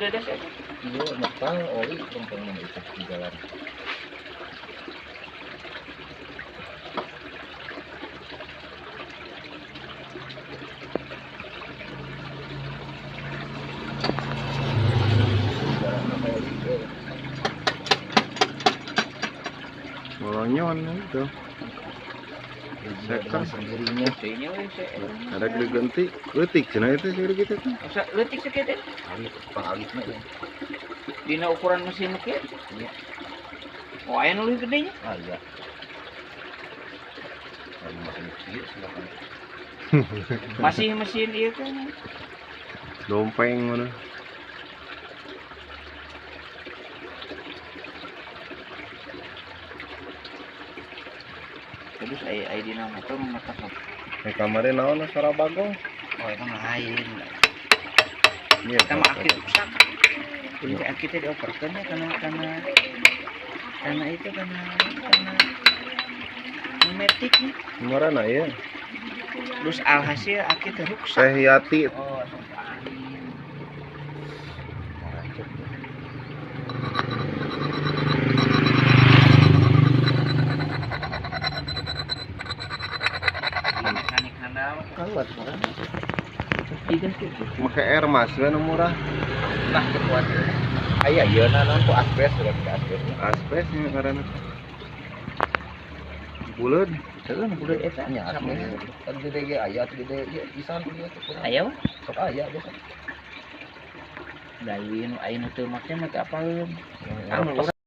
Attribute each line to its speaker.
Speaker 1: Dedes eta.
Speaker 2: Iya, metal oli lempeng mana itu di jalan.
Speaker 3: Molonyon itu. Second
Speaker 2: sendirinya.
Speaker 3: Ada diganti leutik cenah itu sih gitu tuh.
Speaker 1: Asa leutik sakitu.
Speaker 2: Alit, pangalitna ya.
Speaker 1: Dina ukuran mesin kieu.
Speaker 2: Iya.
Speaker 1: Oh, aya nu leuwih gede nya.
Speaker 2: Ah iya. Lalu mesin kieu silakan.
Speaker 1: Masih mesin ieu kan.
Speaker 3: Dompeng mana.
Speaker 1: Terus aya dina motor mata.
Speaker 3: Eh kamari naon suara bagong?
Speaker 1: Oh, itu mah lain.
Speaker 3: Iya,
Speaker 1: Eta mah aki rusak. Jadi aki teh dioperkeun ya karena itu karena metik nih.
Speaker 3: Marana ya.
Speaker 1: Terus alhasil aki teh rusak.
Speaker 3: Teh Yati.
Speaker 1: Oh, angin. Mekanik handal.
Speaker 2: Kuat murah.
Speaker 3: Make air mas, we nu murah.
Speaker 2: Nah, kuat. Aya ieu na naon ku asbes sudah ke asbes.
Speaker 3: Asbes nya ngaranna. Buleud.
Speaker 1: Heueuh nu buleud eta
Speaker 2: Nya asbes. Kan gede ge aya atuh gede ieu pisan ieu teh kurang.
Speaker 1: Aya mah.
Speaker 2: Sok aya biasa.
Speaker 1: Da ieu nu aya nu teu make mah teu apaleun.
Speaker 2: Anu.